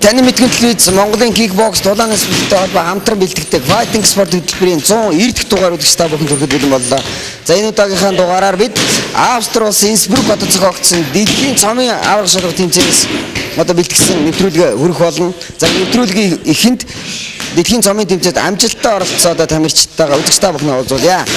Таны мэдгэн телевиз Монголын кикбокс дулаан спорттой холбоо хамтран бэлтгэдэг Fighting Sport хөтөлбөрийн 190 дахь дугаар үзэгч та бүхэнд хүрэхэд бэлэн боллоо. За энэ удаагийнхаа дугаараар бид Австри улсын Инсбрук хотод зохиогдсон дэлхийн цомын аварга шалралт тэмцээнээс одоо бэлтгэсэн нэвтрүүлгээ хүргэх болно. За нэвтрүүлгийн эхэнд дэлхийн цомын тэмцээнд амжилттай оролцсон одоо тамирчдтайгаа үзэгч та бүхний уулзуулъя.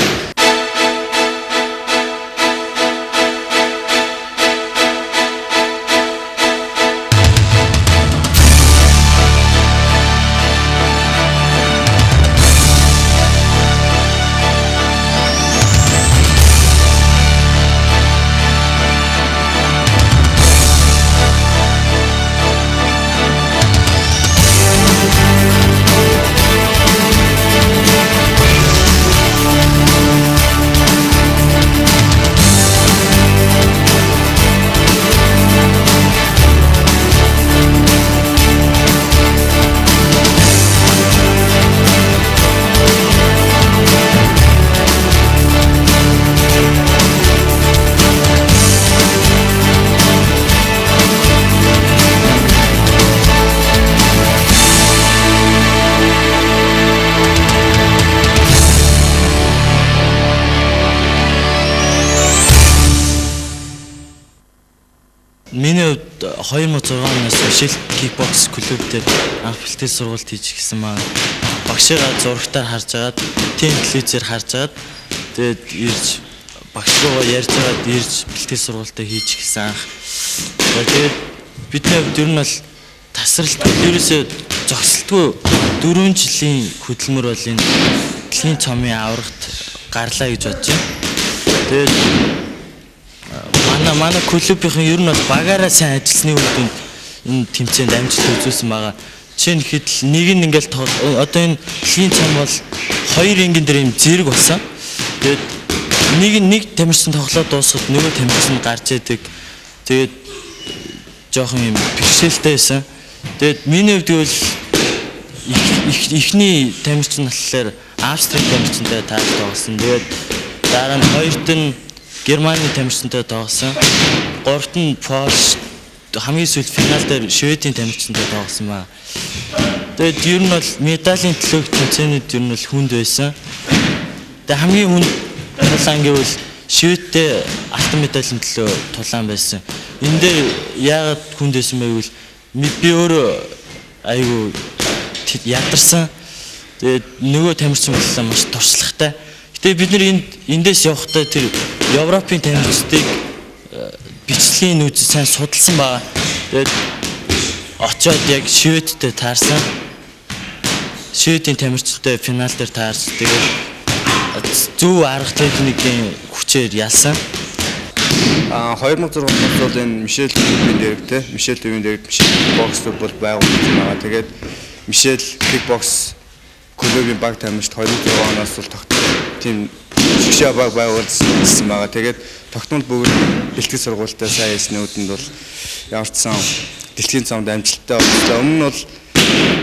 Миний хувьд 2006 оноос Мишель кикбокс клуб дээр анх бэлтгэл сургалт хийж эхэлсэн маа. Багшигаа зурагтаар харж агаад, тийм телевизээр харж агаад, тэгээд ирж багш руугаа ярьж агаад ирж бэлтгэл сургалтаа хийж эхэлсэн анх. Тэгээд бидний хувьд ер нь бол тасралтгүй, ерөөсөө зогсолтгүй 4 жилийн хөдөлмөр бол энэ дэлхийн цомын аврагт гарлаа гэж бодож байна. Тэгээд манай клубийнхэн ер нь бол багаараа сайн ажилласны үр дүнд энэ тэмцээнд амжилт үзүүлсэн байгаа. Жишээ нь ихэд л нэг нь ингээл одоо энэ дэлхийн цом бол хоёр ангийн дээр юм зэрэг болсон. Тэгээд нэг нь нэг тамирчин тоглоод дуусахад нөгөө тамирчин гарч идэг. Тэгээд жоохон юм бэрхшээлтэй байсан. Тэгээд миний хувьд гэвэл эхний тамирчин болохоор Австрийн тамирчинтай таарч тоглосон. Тэгээд дараа нь хоёрт нь Германы тамирчинтай тоглосон. Гуравт нь Польш, хамгийн сүүлд финал дээр Шведийн тамирчинтай тоглосон ба. Тэгээд ер нь бол медалийн төлөөх тэмцээнүүд ер нь бол хүнд байсан. Тэгээд хамгийн хүнд тулаан гэвэл Шведтэй алтан медалийн төлөө тулаан байсан. Энэ дээр яагаад хүнд байсан бэ гэвэл би өөрөө айгүй ядарсан. Тэгээд нөгөө тамирчин боллоо маш туршлагатай. Гэтэ бид нар эндээс явахдаа тэр Европын тамирчдыг бичлэгийн үз сайн судалсан байгаа. Тэгээд очоод яг Шведтэй таарсан. Шведийн тамирчдтай финал дээр таарч тэгээд зөв арга техникийн хүчээр ялсан. 2006 онд бол энэ Мишель клубын дэрэгтэй, Мишель төвийн дэрэгт Мишель кикбокс клуб бол байгуулагдсан байгаа. Тэгээд Мишель кикбокс клубын баг тамирчид 2006 оноос бол тогтмол тийм шигшээ баг байгуулсан байгаа. Тэгээд тогтмол бөгөөд бэлтгэл сургуультай сайн хийсний үдэнд бол ямар ч сан дэлхийн цомд амжилттай боллоо. Өмнө нь бол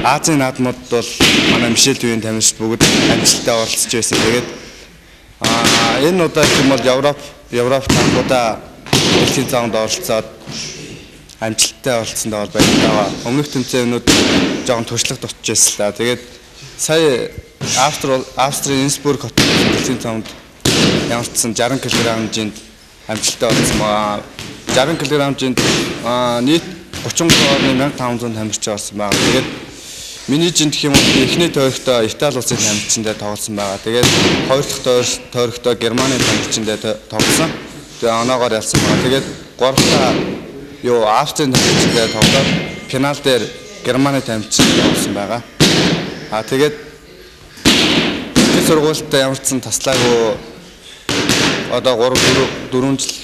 Азийн наадмууд бол манай Мишель төвийн тамирчид бүгд амжилттай оролцож байсан. Тэгээд энэ удаа гэх юм бол Европ тангуудаа дэлхийн цомд оролцоод амжилттай оролцсондоо бол баяртай байгаа. Өмнөх тэмцээнүүд жоохон туршлага дутж байсан л та. Тэгээд сая Австрийн Инсбрук хотын дэлхийн цомд ямар ч сан 60 кг-ийн амжилттай оролцсон байгаа. 60 кг-ийн нийт 33.1500 тамирчин орсон байгаа. Тэгээд миний жинд гэх юм бол эхний тойрогтоо Итали улсын тамирчиндээ тоглосон байгаа. Тэгээд хоёр дахь тойрогтоо Германы тамирчиндээ тоглосон. Тэгээд оноогоор ялсан байгаа. Тэгээд гуравтаа Австрийн тамирчиндээ тоглоод финал дээр Германы тамирчиндээ тоглосон байгаа. Тэгээд сургуультай ямар ч сан таслаагүй одоо 3 4 жил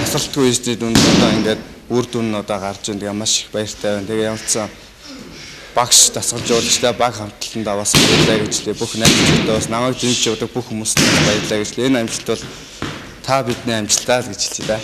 тасралтгүй хийсний дүнд одоо ингээд үр дүн нь одоо гарч ийн. Тэгээ маш их баяртай байна. Тэгээ ямар ч сан багш дасгалжуулагчтай баг хамтлалтанд бас баярлалаа гэж лээ. Бүх найзуудтай бас намайг дэмжиж явдаг бүх хүмүүст баярлалаа гэж лээ. Энэ амжилт бол та бидний амжилтаа л гэж хэлье да.